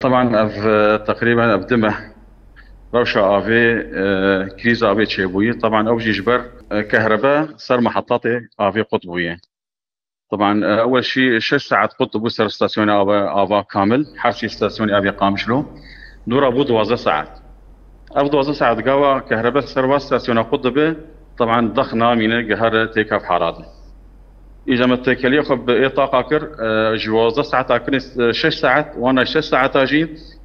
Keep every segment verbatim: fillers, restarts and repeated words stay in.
Teban ev, e, teqrîben ev du meh rewşa avê, e, krîza avê çêbûyî. Teban ew jî ji ber, e, kehrebe ser mehetatê avê qut bûye. Teban, e, ewel şî şeş saet qut bû ser stasyona ava, ava Kamil, her sî stasyonê avê Qamişlo. Dûra bû duwazdeh saet. Ev duwazdeh saet gava kehrebe ser va stasyona qut dibe, teban dex namîne gihare têkev hara de. Îca me têkeliya xwe bi ê taqa kir, e, ji duwazdeh saeta kirin, e, şeş saet, wana şeş saeta jî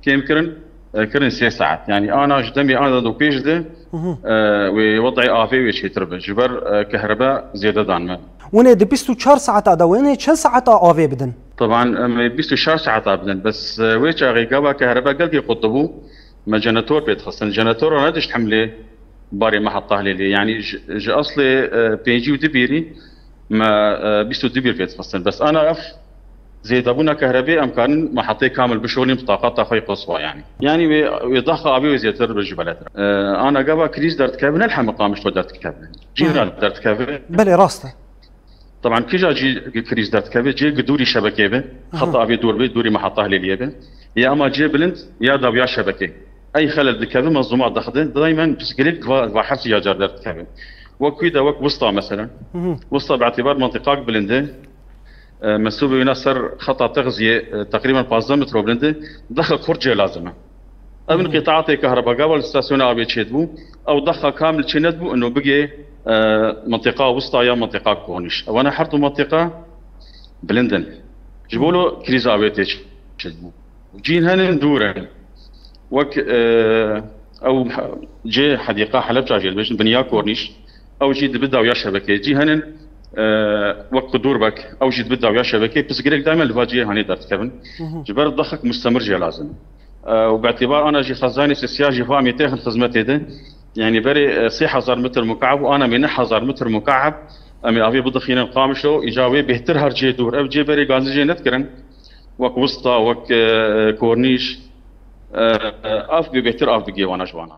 kêm kirin, e, kirin sê saet. Yani ana ji demê ana da pêş de, Hı hı. e, wê wedayê avê wê çêtir be. Ji ber, e, kehrebe zêde dan me. Winê di bîst û çar saeta de, winê çend saeta avê bidin? Teban em ê bîst û çar saeta bidin. Bes, e, wê çaxê gava kehrebe gelkî qut dibû, me jenetor pê dixistin. Jenetora nedişt hemlê barê me heta hilê lê. Yani ji, ji aslê, e, pêncî û du bîrî me, e, bîst û du bîr pê dixistin. Bes ana ev zêdebûna kehrebê em karin mehetê kamil bişolîn bi taqata xwe yê qiswa yani. Yani wê, wê daxa avê wê zêtir bi ji beletir. E, ana gava krîz derdikeve, ne li hemî Qamişlo derdikeve. Cî Hı. re derdikeve. Belê, rast e. Teban kîja cî krîz derdikeve, cê gi dûrî şebekê be, Aha. Xeta avê dûr be, dûrî meheta hilêliyê be. Ya ama cê bilind, ya dawiya şebekê. Ey xelel dikeve, mezlûma dixide, daymen pirsgirêk va, va her sî ya car derdikeve. Wek kû de, wek wista mesela. Hı hı. Wista bi îtibar mentiqak bilind e, e, mesûbê wîna ser xeta texziyê, e, teqrîben pazdeh metro bilind e, dexe kurt cê lazim e. Evin Hı hı. qîtaatê kehreba gava li stasyona avê çêdibû, ew dexa kamil çê nedibû, ino bigê, e, mentiqa wista ya mentiqa Kornîş. Ewana her du mentiqa bilind in. Ji bo lo krîza avê tê çêdibû. Cîn henin dûr in. Wek, e, ew cê hedîqa Helebca jê dibêjin, binya Kornîş. Ew jî dibi dawiya şebekê. Cî henin, e, wek Qudûrbek, ew jî dibi dawiya şebekê. Pirsgirêk daîmen li va cihê hanê derdikevin. Hı hı. Ji ber dexek mustemir jê lazim. E, û bi îtibar ana jî xezanê sisiya jî va em ê têxin xizmetê de. Yani berê, e, sê hezar metr mukab û ana em ê neh hezar metr mukab em ê avê bidixînin Qamişlo, îca wê bêhtir her cihê dûr. Ev cihê berê gazî jê nedikirin. Wek wista, wek, e, kornîş, e, e, av bê bêhtir av bigê wana ji wana.